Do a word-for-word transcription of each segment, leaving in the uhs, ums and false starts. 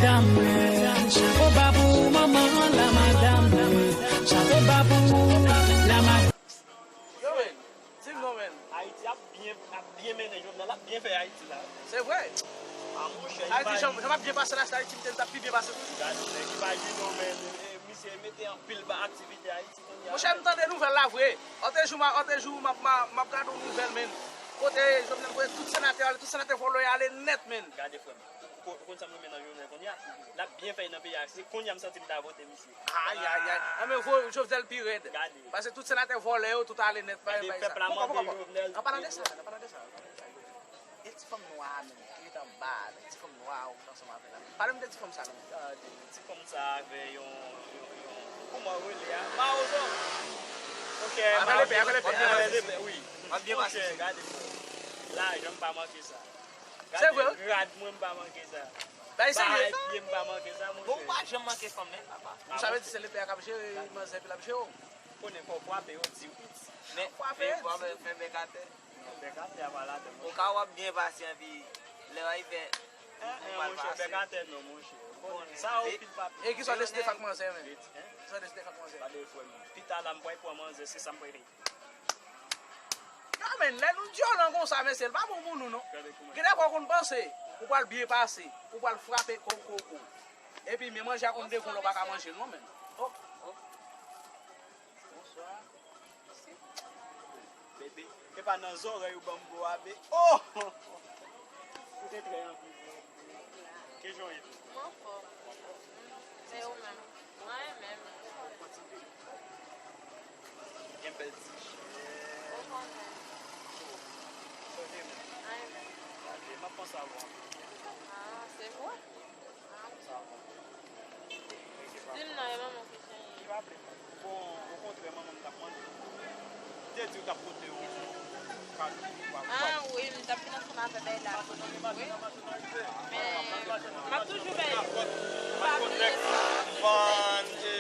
Dam, chapo ba pou ou, manman la madam. Chapo ba pou ou, la madam. Yo, men, di m non, men. Ayiti ap byen, ap byen mennen, Jovenel ap byen fè Ayiti la. Se vre. A, monchè, Ayiti, jan, jan m ap byen pase la, se Ayiti m te, m t ap pi byen pase tou. Gade, nèg, imajine w, men, e, misye mete anpil ba aktivite Ayiti kounye a. Monchè, m tande nouvèl la vre. Ote jou, m a, ote jou, m ap, m a, m ap gade yon nouvèl, men. Kote Jovenel voye tout senatè ale, tout senatè vòlè ale nèt, men. Gade, frè m. Ko-, konn sa m renmen nan Jovenel kounye a? L ap byen fè nan peyi a. Se kounye a m santi m ta vote misye. Ay, ay, ay. Anben, vo-, Jovenel pi rèd. Gade. Paske tout senatè vòlè yo, tout ale nèt. Gade, pèp la mande Jovenel. An palan de sa, an palan de sa. E ti fanm nwa a menm, ki ret anba a, menm, ti fanm nwa a ou t ansanm avè l la. Pale m de ti fanm sa menm. Ah, ti, ti fanm sa avè yon, yon, yon, kòman yo rele a? Mawozo. Ok, avè lepè, avè lepè. Avè lepè, wi. Monchè, gade. Lajan m pa manke sa. Se vre, wi. Gade rad mwen, m pa manke sa. Bay serye. Bay pye, m pa manke sa, monchè. Bon, ou pa janm manke fanm, men, papa. Ou sa vle di se lepè a k ap jere manzè, epi l ap jere w? Konnen fò w frape yo, di w. Men, frape, men, frape, fè bèk atè. Non, bèk atè a pa ladan, monchè. Ou ka w ap byen pase, epi lè w rive, ou mal pase. Monchè, bèk atè non, monchè. Konnen sa, ou pil pa pil. E kisa w deside fè ak manzè, men? Kisa w deside fè ak manzè? Gade, frè m. Pita la, m pral pran manzè, se sa m prale. Non, men, lè nou vyolan konsa, mesye, l pa bon pou nou, non. Gen de fwa w konn panse ou pral byen pase, ou pral frape kokoko. Epi, men manje a konn dekoule, ou pa ka manje l, non, men. Oh, oh. Bebe, e pa nan zòrèy ou ban m bo a, be. Oh! Ou te trè anpil. Kijan w ye? Mwen anfòm. E ou menm? Mwen renmen. Gen bèl ti je. Ou konnen. Sa w te renmen? Mwen renmen. Gade, m ap panse avè w anpil. Ah, se vre? Ah, m sa bon. Di m non, e manman w ki genyen. Li pa vle. Bon, okontrè, manman m t ap mande m. Li te di w t ap pote yon kado pou papa. Ah, wi, m t ap vin ansanm avè bèy la. Wi. Men, m ap toujou bèy. Ou pa bliye sa. Fann, e,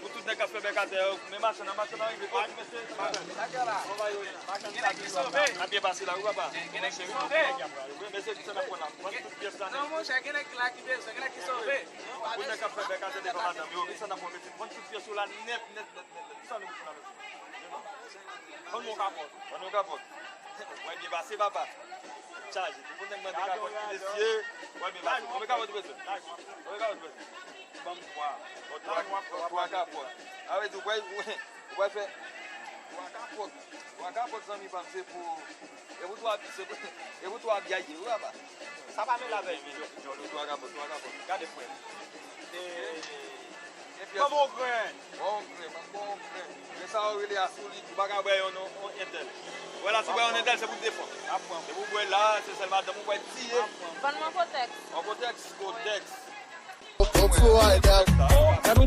pou tout nèg k ap fè bèk atè yo, men machann nan, machann nan rive. Wi, mesye, machann. Sa k la? Kòman yo ye? Machann sa ki sove. N ap byen pase la, wi, papa. Gen nèg ki sove. Wi, mesye, ki sa n ap pran la? Vann tout pyès la nèt. Non, monchè, gen nèg la ki bezwen, gen nèg ki sove. Pou nèg k ap fè bèk atè devan madanm yo, kisa n ap fè? Vann tout pyès yo la nèt, nèt, nèt, nèt, nèt. Kisa nou bezwen la, mesye? Vann yon kapòt. Vann yon kapòt. Wè byen pase, papa. Chaje. Pou nèg mande kapòt, mesye. Wè byen pase. Konbyen kapòt ou bezwen? Konbyen kapòt ou bezwen? Ban m twa. Twa, twa kapòt. Sa vle di ou pral, ou pral fè twa kapòt. Twa kapòt, zanmi pa m, se pou, e pou twa, se pou, e pou twa byaye, wi, papa. Sa pa menm avèk jòl, jòl, twa kapòt, twa kapòt. Gade, frè. E, e pyès. Ban m yon grenn. Ban m yon grenn, ban m yon grenn. Men sa yo rele a solit, ou pa ka bwè yon, non, yon entèl. Ou wè la, si w bwè yon entèl, se pou defans. Se pou bwè la, se sèl madanm ou bwè tiye. Ban m yon kotèks. Yon kotèks, kotèks. Don't feel like that. Let me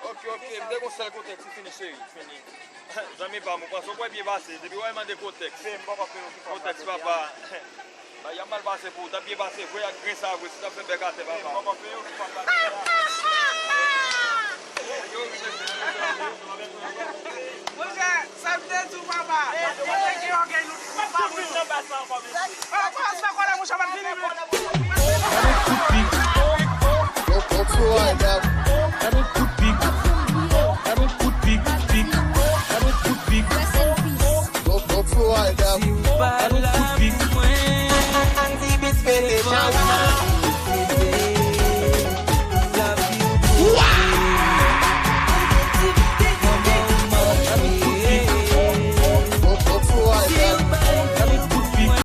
Ok, ok, m te gon sèl kotèks ki fini, cheri, fini. Zanmi pa m, ou panse w kwè byen pase, depi w wè mande kotèks. Kotèks, papa. Ba, y ap mal pase pou ou, t ap byen pase vre ak grenn sa vre, si t ap fè bèk atè, papa. Monchè, sa m te di w, papa. Mwen te gen ògèy nou, nou pa moun. Papa, sa kòlè, monchè, pa t vini, men. Gade kout pik. Don't, don't feel like that. Gade kout pik. Gade kout pik, pik. Gade kout pik. Don't, don't feel like that. Gade kout pik. Andy Beats mete jan.